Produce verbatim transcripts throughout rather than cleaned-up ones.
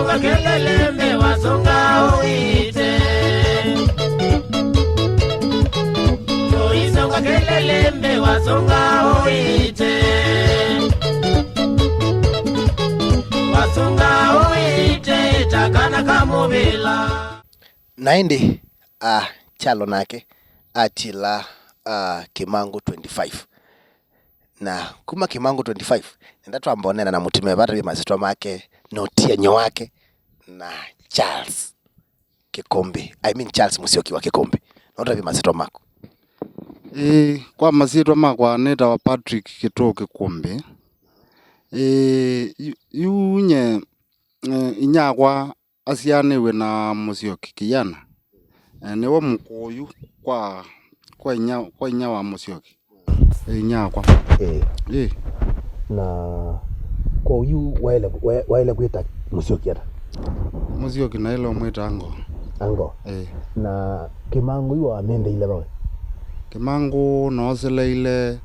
Kelele mbe wasonga oite. Tuisonga kelele mbe wasonga oite. Wasonga oite takana kamuvila. Na ĩndĩ, ah, Kyalo nake atila, ah, Kĩmangũ twenty-five. Na kuma Kĩmangũ twenty-five, nenda twamba ũneena na mũtumĩa vata vya masyĩtwa make na ũtian'yo wake na Charles Kĩkũmbĩ. I mean Charles Mũsyoki wa Kĩkũmbĩ. No tavye masyĩtwa maku. Ĩĩ, kwa masyĩtwa makwa nĩtawa Patrick Kĩtũũ Kĩkũmbĩ. Ĩĩ, yu, yu nye, eh, inyakwa asyaanĩw'e na Mũsyoki Kĩyana. Eh, nĩwe mũkũũ yu kwa, kwa inya, kwa inya wa Mũsyoki. Eh, inyakwa. Eh. Ĩĩ. Na kwoou yu waĩle, wa-, waĩle kwĩta Mũsyoki ata? Mũsyoki naĩle ũmwĩta Ango. Ango. Eh. Na Kĩmangũ yu wamĩndĩile vawe? Kĩmangũ nooseleile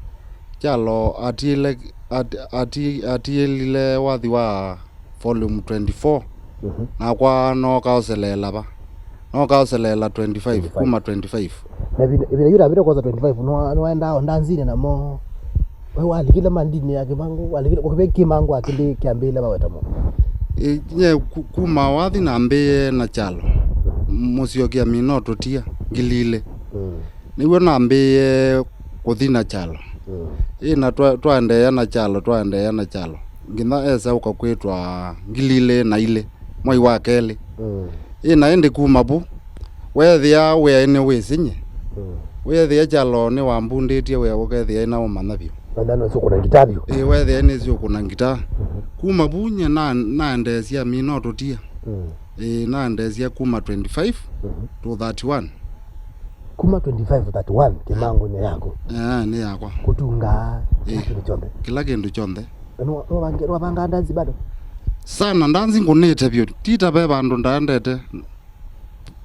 Kyalo atiĩle, ati-, ati-, atiĩlile wathi wa volume twenty-four. Mhm. Nakwa nooka oseleela va? Nooka oseleela twenty-five, twenty-five. Kuma twenty-five. Na ĩvinda, ĩvinda yu ndavĩte kwosa twenty-five, nĩwa-, nĩwaendaa o ndanzinĩ namo? We walikile mandinĩ ya Kĩmangũ, walikile kũkĩve Kĩmangũ akĩndĩ kĩambĩĩle vaweta mo? Ĩ, nye ku-, kuma wathi nambĩĩe na Kyalo. Mũsyoki amina ũtũtia, ngilile. Mm. Nĩw'o nambĩĩe kũthi na Kyalo. Mm. Ĩ, na twa-, twaendeea na Kyalo, twaendeea na Kyalo. Nginya esa ũka kwĩtwa ngili ilĩ na ilĩ, mwai wa kelĩ. Mm. Ĩ, na ĩndĩ kuma vu, weethĩa wĩaĩnĩ wĩsĩ nye. Mm. Weethĩa Kyalo nĩwambundĩtye wĩa ũkethĩa ĩna ũmanya vyũ. Wenda nĩsĩ ũkũna ngita vyũ. Ĩ, weethĩa nĩsĩ ũkũna ngita. Mhm. Kuma vu nye na-, naendeesya mina ũtũtia. Mm. Ĩĩ, naendeesya kuma twenty-five, mhm, to thirty-one. Kuma twenty-five to thirty-one, Kĩmangũ nĩ yaku? Ĩĩ, nĩ yakwa. Kũtunga kĩla, ĩĩ, kĩndũ kyonthe? Kĩla kĩndũ kyonthe. Nĩwa-, nĩwavanga-, nĩwavangaa ndanzi bado? Sana, ndanzi ngũnĩte vyũ. Ti ta ve vandũ ndaendete.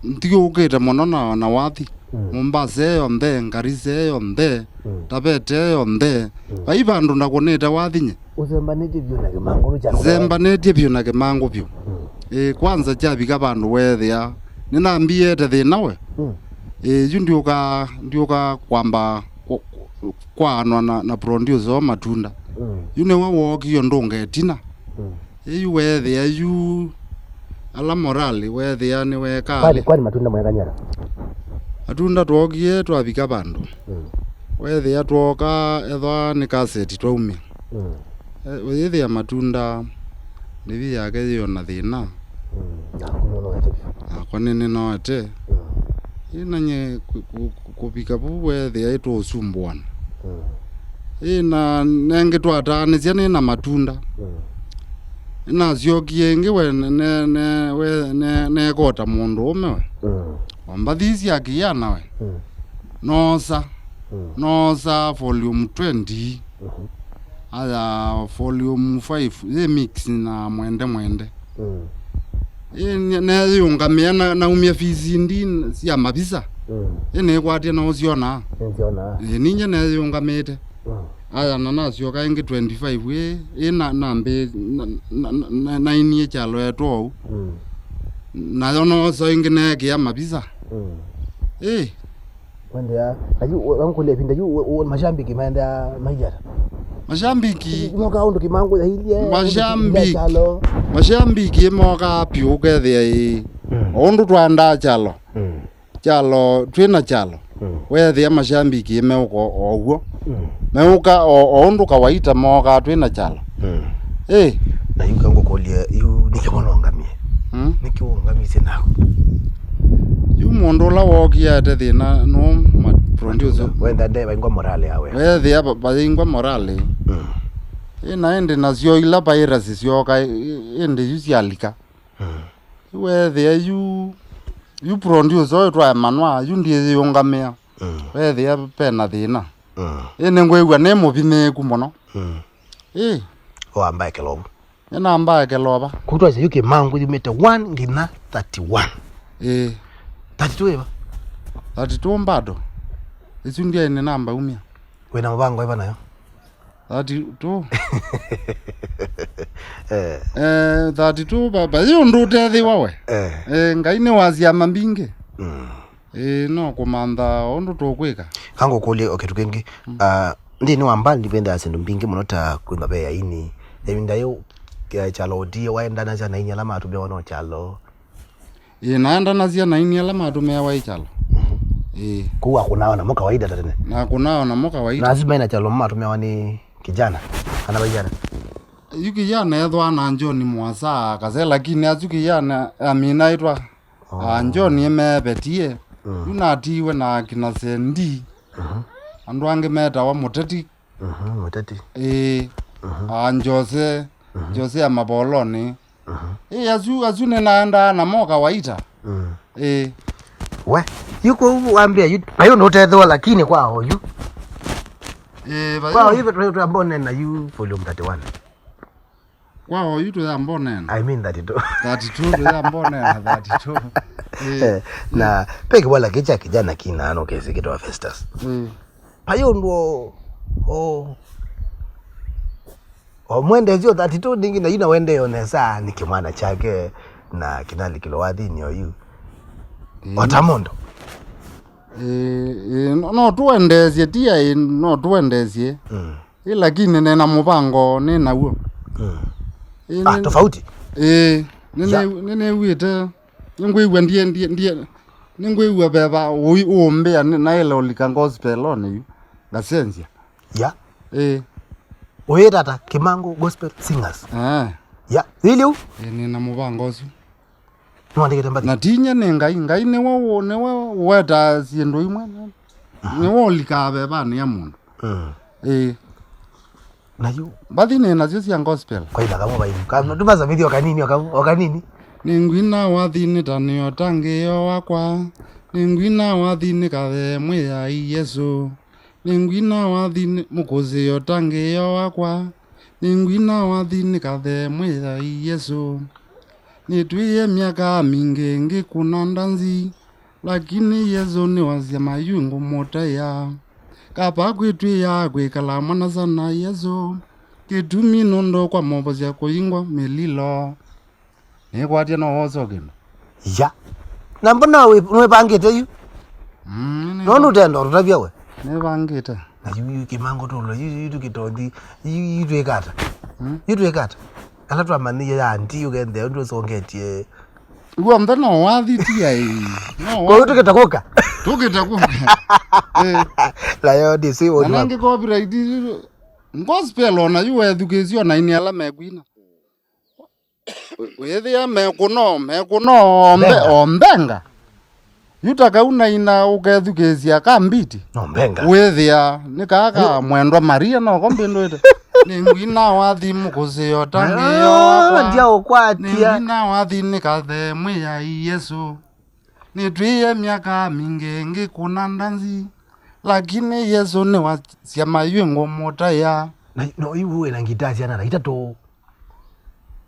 Nthiũũkĩte mũno na, na wathi. Mm. Mombasa ĩyo nthe, Garissa ĩyo nthe, mm, Taveta ĩyo nthe. Mm. Vai vandũ ndakũnĩte wathi nye. Ũsembanĩtye vyũ na Kĩmangũ nĩ kya kũsembanĩtye vyũ na Kĩmangũ vyũ. Mm. Ĩĩ, kwanza kyavika vandũ weethĩa nĩnambiĩte thĩna we. Mm. Ĩĩ, yu ndiũka, ndiũka kwamba kũ-, kũ-, kwaanwa na, na producer wa Matunda. Mm. Yu nĩwe wookie ũndũnga ĩtina. Mm. Ĩyu weethĩa yu ala morali weethĩa nĩwekaa. Kwani, kwani Matunda mwekanyara? Matunda twookie twavika vandũ. Mm. Weethĩa twooka ethwa nĩ kaseti twaumya. Mm. E, wĩthĩa Matunda ndĩvi yake yĩona thĩna. Mm. Naku nũnoete vyũ. Nakwa nĩnĩnoete. Mm. Ĩ na nye kũ-, kũ-, kũvika vu weethĩa ĩtũũsumbũana. Mm. Ĩ na nengĩ twataanĩsya nĩ na Matunda. Mm. Nasyokie ĩngĩ we ne-, ne-, ne-, we ne-, neekota mũndũũme we. Mm. O mbathi sya kĩana we. Mm. Noosa. Mm. Noosa volume twenty. Mhm. Aya volume five, yĩ mix na Mwende Mwende. Mm. Ĩ, ne-, neyĩũngamĩa na, naumya V C D sya mavisa. Mm. Ĩ, nĩkwatya na ũsyonaa. Nĩnsyonaa. Ĩ, ninye neyĩũngamĩte. Mm. Aya, na nasyoka ĩngĩ twenty-five, ĩ, ĩ, na, nambĩ-, na, na, na, na, nainie kyalo etwa ũu. Mm. Nayo noosa ĩngĩ neekĩa mavisa. Mm. Ĩ. Wendeea. Na yu, we-, wangũlya ĩvinda yu, we-, we-, mashambiki maendeea mailyĩ ata? Mashambiki. Moka ũndũ Kĩmangũ yailye, ũndũ mashambi-, kĩlya kyalo. Mashambiki mokaa pyũ ũkethĩa ĩ. Mm. O ũndũ twaendaa kyalo. Mm. Kyalo, twĩ na kyalo. Mm. Weethĩa mashambiki meũka o, o ũw'o. Mm. Meũka o, o ũndũ kawaita mookaa twĩ na kyalo. Mm. Ĩ. Na yu kangũkũlye, yu nĩkĩ wona ũngamie? Mm. Nĩkĩ ũngamisye naku? Yu mũndũ ũla wookie ate thĩna nũ ma producer. Wenda nde vaingwa morale yawe. Weethĩa va-, vaingwa morale. Mm. Ĩ na ĩndĩ nasyo ila virus syooka, ĩ-, ĩndĩ yu syalika. Mm. Weethĩa yu, yu producer ũyũ twaemanwa, yu ndĩyĩũngamĩa. Mm. Weethĩa pena thĩna. Mm. Ĩ nĩngwĩw'a nĩ mũvinyĩĩku mũno. Mm. Ĩ. Wambae kĩlovu. Nĩnambae kĩlova. Kũu twasya yu Kĩmangũ yumĩte one nginya thirty-one. Ĩ. Thirty-two ĩva? Thirty-two bado. Ĩsu ndyaĩ nĩnamba umya. Wĩna mũvango ĩva nayo? Thirty-two. Eh. Eh, thirty-two, ba, ba, yu ndũtethĩwa we. Eh. Eh, Ngai nĩ wa syama mbingĩ. Mm. Eh, no kũmantha ũndũ tũkwĩka. Kangũkũlye o kĩndũ kĩngĩ. Mm. Ah, nthĩnĩ wa mbandi vendaa syĩndũ mbingĩ mũno ta kwĩmba ve aini. Ĩvinda yĩu, eh, kyalo ũtie waendanasya na aini ala matũmĩawa no kyalo. Ĩĩ, naendanasya na aini ala matũmĩawa ĩ kyalo. Ĩĩ. Kũu akũnawa namo kawaida ta tene. Nakũnawa namo kawaida. Na asu maĩ na kyalo matũmĩawa nĩ kijana kana vaiana. Yu kijana ethwa na John Mwasa kase, lakini asu kijana amina itwa. Oh. Ah, John emeevetie. Mm. Yu natiiwe na kina Sendi. Mhm. Andũ angĩ metawa Mũteti. Mhm, Mũteti. Ĩĩ. Mhm. Ah, Jose. Mhm. Jose ya Mavolonĩ. Mhm. Ĩĩ, asu, asu nĩnaendaa namo kawaita. Mm. Ĩĩ. We, yu kũu wambĩa yu, vayu ndũtethĩwa lakini kwa oyu. Ĩĩ, vayu. Kwa oyu tũ-, tũ-, twambonena yu volume thirty-one. Kwa oyu tũyambonena. I mean thirty-two. Thirty-two, tũyambonena thirty-two. Ĩĩ. Eh, na pe kĩwala kĩ kya kijana kina ano kesi kĩtwa Festus. Mm. Pai ũndũ o, o, o mwendeesyo thirty-two ningĩ na yu na wendee o nesa nĩ kĩmwana kyake na kĩnalikĩlo wathini oyu. Mm. O ta mũndũ. Ĩĩ, ĩĩ, no, no tũendeesye, ti aĩ, no tũendeesye. Mm. Ĩ, lakini nĩ na mũvango nĩ naw'o. Mm. Ĩ, ah, nĩ, tofauti. Ĩĩ, nĩ, ya, nĩ, nĩnĩw'ĩte. Nĩngwĩw'a ndie, ndie, ndie, nĩngwĩw'a veva ũi ũmbĩa nĩ, naĩle ũlika gospel-onĩ yu. Ngasenzya. Ya. Ĩĩ. Ũyĩta ata? Kimango Gospel Singers. Eh. Ya. Ĩlĩu? Ĩĩ, nĩ na mũvango ũsu. Nĩwandĩkĩte mbathi? Na tinya nĩ Ngai. Ngai nĩwe wũ-, nĩwe ũwetaa syĩndũ imwe. Mhm. Nĩwe ũlikaa vevanĩ ya mũndũ. Mm. Ĩĩ. Na yu? Mbathi nĩ nasyo sya gospel. Kwa ila kamwe vaini. Kamwe, tũmasomithie o kanini, o kamwe, o kanini. Nĩngwina wathinĩ ta nĩyo ũtangĩĩo wakwa. Nĩngwina wathinĩ kathe Mwĩai Yesũ. Nĩngwina wathinĩ mũkũsĩĩo ũtangĩĩo wakwa. Nĩngwina wathinĩ kathe Mwĩai Yesũ. Nĩtwĩe myaka mingĩ ngĩkũna ndanzi, lakini Yesũ nĩwasya mayũ ngũmũtaĩa. Kapa kwĩtw'ĩĩa kwĩkala mwanasa na Yesũ, kĩtumi nũndũ kwa mwoposya kũyingwa mĩlilo. Nĩkwatya no wosa o kĩndũ? Ya. Na mbona wĩ-, nĩwĩvangĩte yu? Mm, nĩ- Nũndũ ũtenda ũtũtavya we? Nĩvangĩte. Na yu, yu kĩmango tũlo, yu, yu tũkĩtothi, yu, yu twĩkata. Mm. Yu twĩkata. Ala twamanyĩie ya anti ũkenthea ũndũ ũsongetie. Guonthe no wathi ti ai. No. Kwa hiyo tũkĩta kũka. Tũkĩta kũka. Eh. Layo ndĩsĩ. Na ũndũ wa nangĩ copyright gospel ona yu wethukĩsio na ini ala mekwina. Wĩthĩa mekũno, mekũno ombe, ombenga. Yu ta kau naina ũkethukĩĩsya ka mbiti. No mbenga. Wĩthĩa nĩ kaa ka mwendwa Maria noko mbĩndũĩte. Nĩngwina wathi mũkũsĩĩo ũtangĩĩo wakwa. Ndia ũkwatia. Nĩngwina wathi nĩ kathe Mwĩai Yesũ. Nĩtwĩe myaka mingĩ ngĩkũna ndanzi, lakini Yesũ nĩwasya mayũ ngũmũtaĩa. Na, no, yu wĩ na ngitaa syana na itatũ.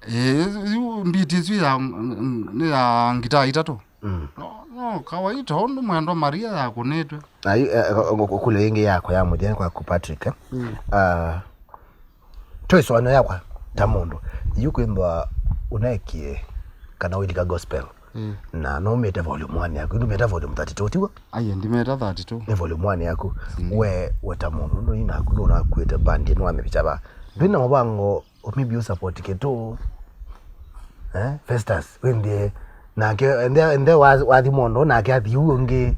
Ĩĩ, yu mbiti isu ya, nĩ ya ngitaa itatũ. Mm. No, no, kawaita ũndũ mwendwa Maria yakũnĩtwe. Na yu, eh, eh, kule ĩngĩ yakwa ya mũthya kwa ku Patrick, eh? Mm. Ah, Twĩ ĩsũanĩo yakwa ta mũndũ, yu kwĩthwa ũneekie kana ũilika gospel, mm, na nũmĩte volume one yaku, ndũmĩte volume thirty-two, tiw'o? Aye, ndimĩte thirty-two. Nĩ volume one yaku. Ĩndĩ. We, we ta mũndũ, ndũi naku, ndũnakuĩte band ĩno wamĩvikya va. Ndwĩ na mũvango, o maybe ũsupport kĩtũ, eh, Festus, wĩndĩe, nake, ende, ende wa-, wathi mũndũ, nake athi ũũ ũngĩ.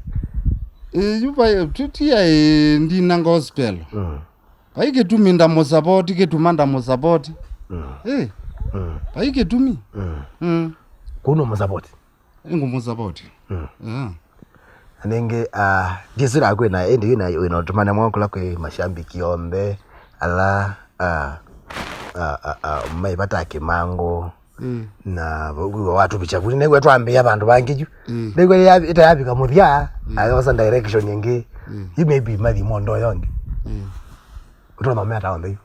Ĩ, yu vai, tũtia, ĩ, ndina gospel. Mm. Vai kĩtumi ndamũsavoti, kĩtuma ndamũsavoti. Mm. Ĩ. Mm. Vai kĩtumi. Mm. Mm. Kũu nũmũsavoti? Nĩngũmũsavoti. Mm. Yeah. Na nĩngĩ, ah, ndĩsĩ na kwĩna, ĩndĩ wĩna, wĩna ũtũmane mwa kũla kwĩ mashambiki onthe, ala, ah, ah, ah, ah, maĩ vata kĩmango. Mm. Na wĩw'a watũvikya vu, nĩw'o twambĩĩa vandũ vangĩ yu. Mm. Nĩw'o ya-, ĩtayavika mũthya, mm, ayosa direction ĩngĩ. Mm. Yu maybe mathi mondo yongi. Mm. Ũtonya ũmea ta onthe yu.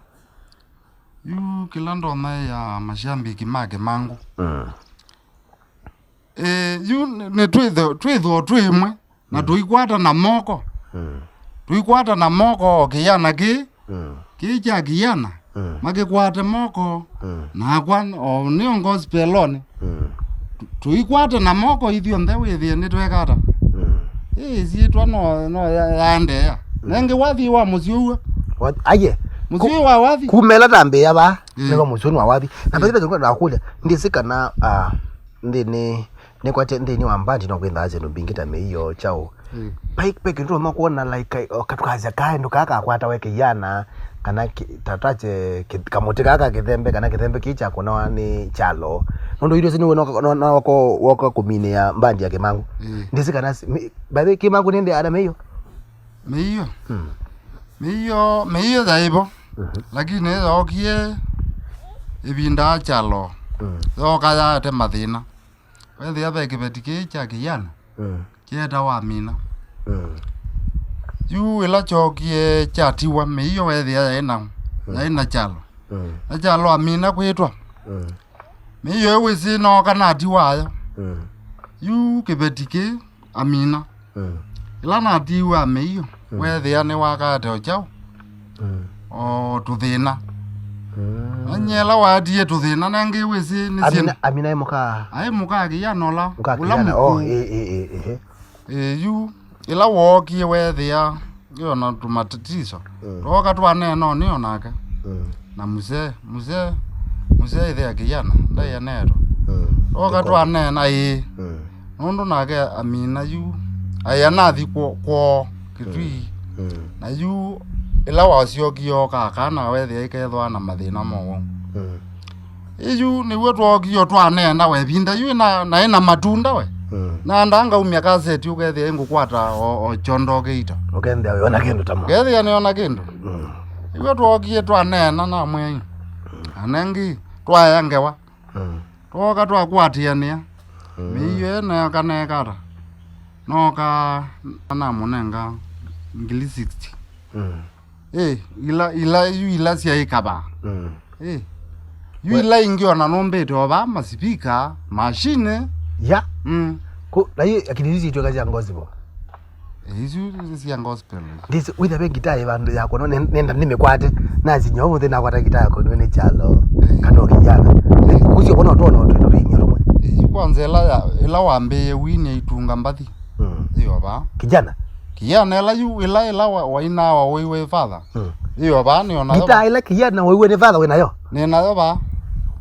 Yu kĩla ndonya ya mashambiki ma kĩmango. Mm. Eh, yu nĩ, nĩ twĩtho-, twĩthoo twĩ ĩmwe. Na, mm, tũikwata na moko. Mm. Tũikwata na moko o kĩyana kĩ. Mm. kĩĩ kya kĩana, mm, makĩkwate moko, mm, nakwa o nĩo ngospelonĩ. Mm. Tu-, tũikwate na moko ithyonthe wĩthĩe nĩtweka ata. Mm. Ĩ, ĩsyĩtwa no, no ya-, yaendeea. Mm. Nengĩ wathi wa mũsyĩ ũw'o. Wa-, aye. Mũsyĩ wa wathi. Kumela tambĩa va. Mm. Nĩvo mũsyĩ wa wathi. Na, mm, mbethĩte nĩkwenda kũlya. Ndĩsĩ kana, ah, nthĩnĩ, nĩkwatya nthĩnĩ wa mbandi no kwĩthaa syĩndũ mbingĩ ta mĩio, kyaũ. Mm. Vai, vai kĩndũ tũma kwona, like, o katũkasya kaĩ ndũ kaa kakwatawe kĩana, kana kĩ-, ta twakye kĩ-, kamũtĩ kaa ka kĩthembe, kana kĩthembe kĩĩ kyakũnawa nĩ kyalo. Nũndũ ithyĩ nĩwe no, no, no woko, woka kũminĩa mbandi ya Kĩmangũ. Mm. Ndĩsĩ kana si-, mi-, by the way, Kĩmangũ nĩ ndĩ ana mĩio? Mĩio? Mm. Mĩio, mĩio yaĩ vo. Mhm. Lakini yookie ĩvinda kyalo. Mm. Yooka yaete mathĩna. Wethĩa ve kĩveti kĩĩ kya kĩana, mm, kyeetawa Amina. Mm. Yu ĩla kyookie kyatiwa, mĩio wethĩa yaĩ na, mm, yaĩ na kyalo. Mm. Na kyalo Amina kwĩtwa. Mm. Mĩio ĩwĩsĩ nooka natiwa ayo. Mm. Yu kĩveti kĩĩ Amina. Mm. Ĩla natiiwe mĩio, mm, weethĩa nĩwakaete o kyaũ? Mm. O tũthĩna. Mm. Nanyie ĩla waatie tũthĩna, nengĩ wĩsĩ nĩ Amina, syĩndũ. Amina aĩ mũka? Aĩ mũka kĩana ũla, mũka ũla kĩana, oh, mũkũũ. Ĩ, ĩ, ĩ, ĩ. Ĩ, yu, ĩla wookie weethĩa, ĩ, ona tũmatatiso. Mm. Twooka twaneena o nĩ o nake. Mm. Na mzee, mzee, mzee ĩthĩa kĩana, ndaĩ aneetwa. Mm. Twooka twaneena, ĩĩ. Mm. Nũndũ nake Amina yu, aĩ anathi kwo-, kwoo, Kitui. Mm. Mm. Na yu, ĩla wasyokie oka kana weethĩa ĩkethwa na mathĩna mowau. Mm. Ĩyu nĩw'o twookie twaneena we, ĩvinda yu na, na ĩna matunda we. Mm. Na ndaa ngaumya kaseti ũkethĩa ĩngũkwata o, o kyondo kĩito. Ũkethĩa wĩona kĩndũ tamo. Ũkethĩa nĩona kĩndũ. Mm. Nĩw'o twookie twaneena na mwei. Anengi, twaya ngewa. Mm. Twooka twakwatĩanĩa. Mm. Mĩio ĩyo nayo kanekata. Nooka namũnenga ngili sixty. Mm. Ĩ, ila, ila, yu ila syaĩ kavaa. Mm. Ĩ. Yu ila ingĩ ona nũmbĩte o vaa masipika, machine. Ya. Mm. Ku, na yu akili isu itweka sya ngospel. Ĩ, isu nĩ sya gospel. Ndisi, wĩtha ve ngitaa ĩ vandũ yakwa, no nen-, nenda nĩmĩkwate, nasinya ũmũnthĩ nakwata ngitaa yakwa nĩ kyalo, ĩ, kana o kĩana. Ĩ. Kusio bona ũtwona twĩndũ twĩngĩ tũmwe. Ĩ, yu kwanza ĩla ya, ĩla wambĩĩe wini aitunga mbathi. Mm. Ĩyo vaa. Kijana? Kijana ĩla yu, ĩla, ĩla wa, wainaa wa Waiwai Father. Mm. Ĩyo vaa nĩyo nayo. Ngitaa ĩla kijana waiwe nĩ father wĩ nayo? Nĩ nayo vaa.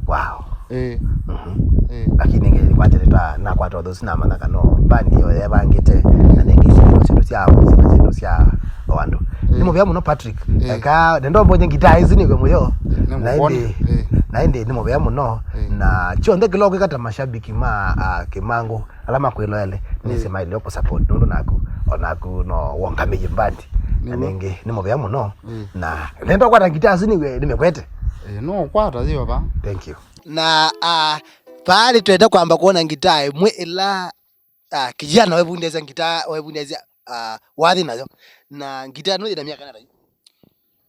Wow. Ĩĩ. Mhm. Ĩĩ. Lakini nge kwanja nĩtwa nakwata ũthosi namanya kana mbandi ĩyo yevangĩte na nengĩ icio syĩndũ sya mũsyĩ na syĩndũ sya o andũ. Ĩĩ. Nĩ mũvea mũno Patrick. Ĩĩ. Eka nendo mbonye ngitaa isu nĩwe mũyo. Nĩ na mũvoni. Ĩndĩ, ĩĩ, na ĩndĩ nĩ mũvea mũno. Ĩĩ. Na kyonthe kĩla ũkwĩka ta mashabiki ma, ah, Kĩmangũ ala makwĩloele, nĩsĩ maĩle kũsupport nũndũ naku, o naku no wongamĩie mbandi. Na nĩw'o. Nĩngĩ nĩ mũvea mũno. Mm. Na nenda ũkwata ngitaa asu nĩwe nĩmekwete. Eh, no ũkwata yĩo va. Thank you. Na, ah, vaa nĩtwenda kwamba kwona ngitaa ĩmwe ĩla, ah, kijana wevundĩasya ngitaa, wevundĩasya, ah, wathi nayo. Na ngitaa ĩno yĩna myaka ĩna ta yu?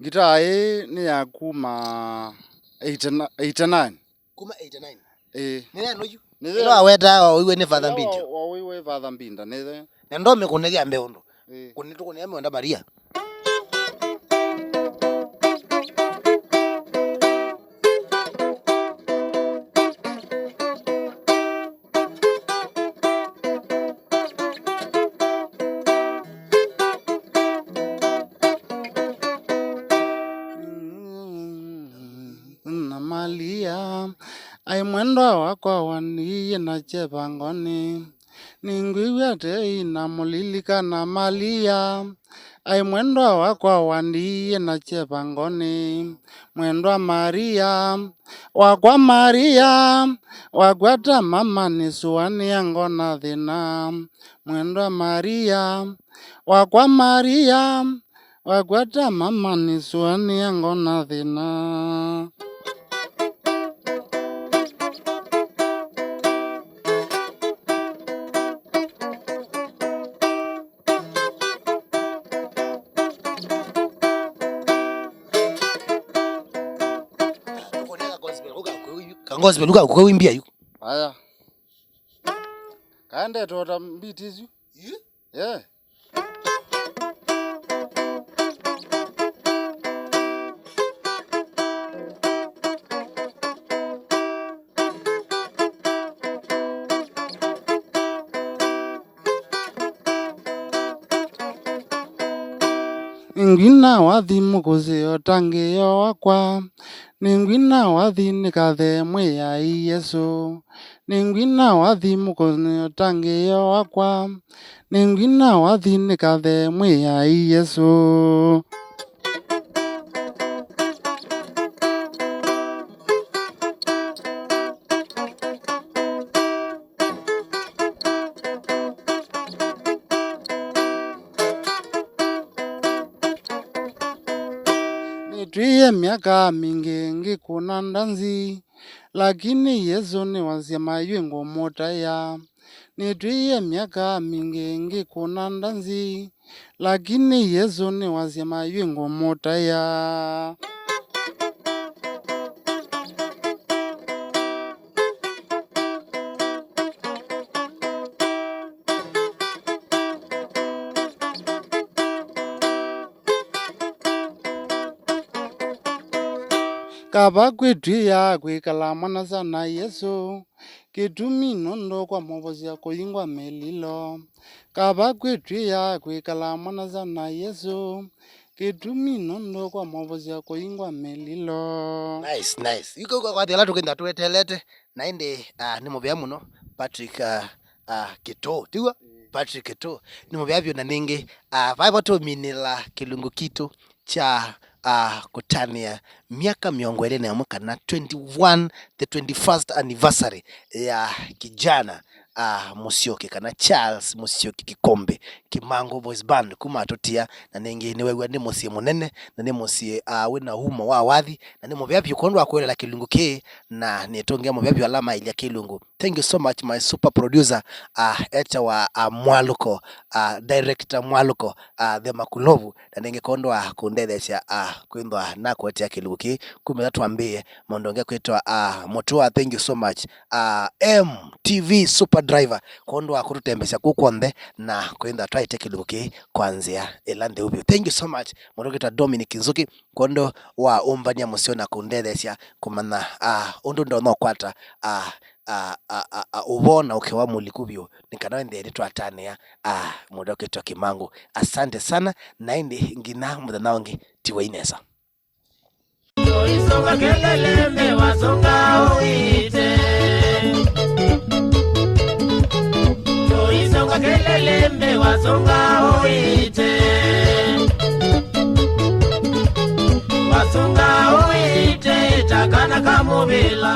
Ngitaa ĩĩ nĩ ya kuma eighty-nine. Kuma eighty-nine? Ĩĩ. Nĩ ya nũyu? Nĩ ĩla waweta waiwe nĩ Father Mbinda. Wa, waiwe Father Mbinda, nĩ ĩla. Na ndomĩkũnĩthya mbee ũndũ. Ĩĩ. Kũnĩ tũkũnĩa mĩonda Maria. Na Malia, ai mwendwa wakwa wandiie na kyevangoni, ningwĩw'a tei na mũlilikana Malia, ai mwendwa wakwa wandiie na kyevangoni, mwendwa Maria, wakwa Maria, wakwata mama nĩsũanĩa ngona thĩna, mwendwa Maria, wakwa Maria, wakwata mama nĩsũanĩa ngona thĩna. Ka gospel, uka kũimbia yu. Aya. Kaendete o ta mbiti isu. Ĩ? Eh. Nĩngwina wathi mũkũsĩ ũtangĩĩo wakwa. Nĩngwina wathi nĩkathe Mwĩai Yesũ. Nĩngwina wathi mũkũsĩ ũtangĩĩo wakwa. Nĩngwina wathi nĩkathe Mwĩai Yesũ. Nĩtwĩie myaka mingĩ ngĩkũna ndanzi, lakini Yesũ nĩwasya mayũ ngũmũtaĩa. Nĩtwĩie myaka mingĩ ngĩkũna ndanzi, lakini Yesũ nĩwasya mayũ ngũmũtaĩa. Kava kwĩtw'ĩĩa kwĩkala mwana-a-asa na Yesũ, kĩtumi nũndũ kwamũvosya kũingwa mĩlilo. Kava kwĩtw'ĩĩa kwĩkala mwana-a-asa na Yesũ, kĩtumi nũndũ kwamũvosya kũingwa mĩlilo. Nice, nice. Yu kau kwathi ala tũkĩnda twetelete, na ĩndĩ, ah, nĩ mũvea mũno, Patrick, ah, ah, Kĩtũ. Tiw'o? Patrick Kĩtũ. Nĩ mũvea vyũ na ningĩ, ah, vai vatũminĩla kĩlungu kitũ kya, ah, kũtanĩa myaka mĩongo ĩlĩ na ĩmwe kana twenty-one, the twenty-first anniversary ya kijana, ah, Mũsyoki kana Charles Mũsyoki Kĩkombe Kĩmangũ Boys Band kuma Atũtia, na ningĩ nĩwew'a nĩ mũsyĩ mũnene, na nĩ mũsyĩ, ah, wĩna umo wa wathi, na nĩ mũvea vyũ kwondũ wa kũelela kĩlungu kĩĩ, na nĩtũngĩa mũvea vyũ ala mailya kĩlungu. Thank you so much, my super producer, uh, etawa, uh, Mwaluko, uh, director Mwaluko, uh, the Makulovu, na ningĩ kwondũ wa kũndetheesya, uh, kwĩthwa nakũetea kĩlungu kĩĩ kuma ĩla twambĩĩe maũndũ angĩ kwĩtwa, uh, Mũtũa. Thank you so much, uh, M T V super driver, kwondũ wa kũtũtembesya kũu kw'onthe na kwĩthwa twaete kĩlungu kĩĩ kwa nzĩa ĩla ntheu vyũ. Thank you so much, mũndũ ũkwĩtwa Dominic Nzuki, kwondũ wa ũmbany'a mũseo na kũndetheesya kũmanya, ah, ũndũ ndonya ũkwata, ah, ah, ah, ah, ah, ũvoo na ũkĩwa mũliku vyũ, nĩ kana ĩndĩ nĩtwatanĩa, ah, mũndũ ũkwĩtwa Kĩmangũ. Asante sana, na ĩndĩ nginya mũthenya ũngĩ, tiwai nesa. Tũisũnga kelele mbee wasũnga ũite. Tũisũnga kelele mbee wasũnga ũite. Wasũnga ũite, ta kana ka mũvĩla.